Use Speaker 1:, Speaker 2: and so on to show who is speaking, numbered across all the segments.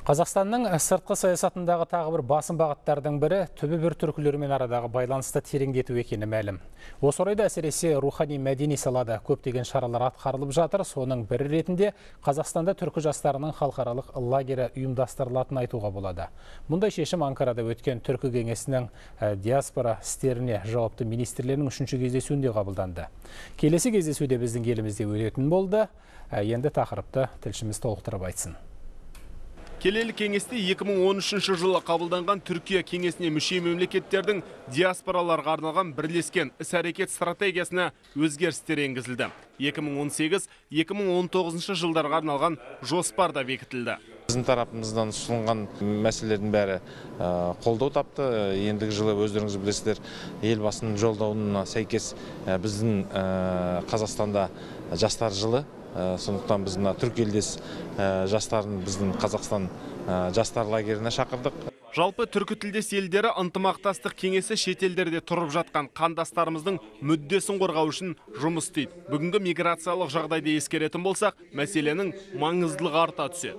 Speaker 1: Қазақстанның сыртқы саясатындағы тағы бір басым бағыттардың бірі түбі бір түркілермен арадағы байланысты тереңдету екені мәлім. Осы орайда әсіресе рухани мәдени салада көптеген шаралар атқарылып жатыр. Соның бірі ретінде Қазақстанда түркі жастарының халықаралық лагері ұйымдастырылатынын айтуға болады. Мұндай шешім Анкарада өткен Түркі кеңесінің диаспора істеріне жауапты министрлерінің үшінші кездесуінде қабылданды. Келесі кездесуде біздің елімізде өтетін болды. Енді тақырыпты тілшіміз толықтырып айтсын.
Speaker 2: Келелі кеңесте 2013 жылы қабылданған Түркия кеңесіне мүше мемлекеттердің диаспораларға арналған бірлескен іс-әрекет стратегиясына өзгерістер енгізілді. 2018-2019 жылдарға арналған жоспар да бекітілді.
Speaker 3: Біздің тарапымыздан ұсынылған мәселелердің бәрі қолдау тапты. Ендігі жылы өздеріңіз білесіздер, Елбасының жолдауына сәйкес біздің Қазақстанда жастар жылы. Сондықтан біз мына түркі елдес жастарын біздің Қазақстан жастар лагеріне шақырдық.
Speaker 2: Жалпы түркі тілдес елдері ынтымақтастық кеңесі шетелдерде тұрып жатқан қандастарымыздың мүддесін қорғау үшін жұмыс істейді. Бүгінгі миграциялық жағдайды ескеретін болсақ, мәселенің маңыздылығы арта түседі.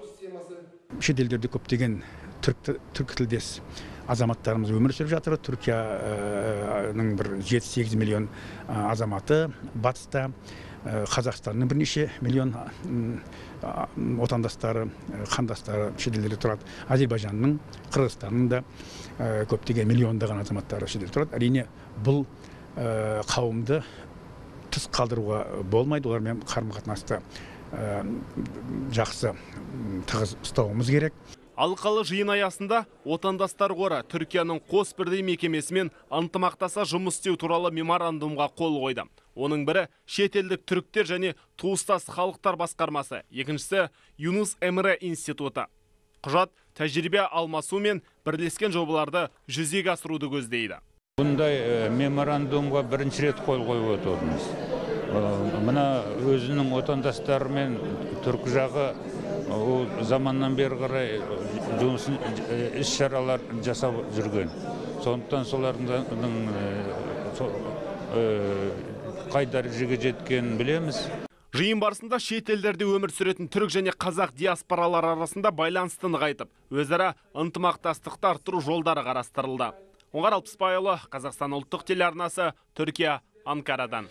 Speaker 4: Шетелдерде көптеген түркі тілдес азаматтарымыз өмір сүріп жатыр. Түркияның бір 7-8 миллион азаматы батыста, Қазақстанның бірнеше миллион отандастары, қандастары шетелдерде тұрады. Әзербайжанның, Қырғызстанның да көптеген миллиондаған азаматтары шетелде тұрады. Әрине, бұл қауымды тыс қалдыруға болмайды. Олармен қарым-қатынасты жақсы тығыз ұстауымыз керек.
Speaker 2: Алқалы жиын аясында отандастар қоры Түркияның қос бірдей мекемесімен ынтымақтаса жұмыс істеу туралы меморандумға қол қойды. Оның бірі шетелдік түріктер және туыстас халықтар басқармасы, екіншісі Юнус Эмре институты. Құжат тәжірибе алмасу мен бірлескен жобаларды жүзеге асыруды көздейді.
Speaker 5: Бұндай меморандумға бірінші рет қол қойып отырмыз. Мына өзінің отандастарымен түркі жағы ол заманнан бері қарай жұмысын іс-шаралар жасап жүрген. Сондықтан солардың қай дәрежеге жеткенін білеміз.
Speaker 2: Жиын барысында шет елдерде өмір сүретін түрік және қазақ диаспоралары арасында байланысты нығайтып, өзара ынтымақтастықты арттыру жолдары қарастырылды. Оңғар Алпысбайұлы, Қазақстан ұлттық телеарнасы, Түркия, Анкарадан.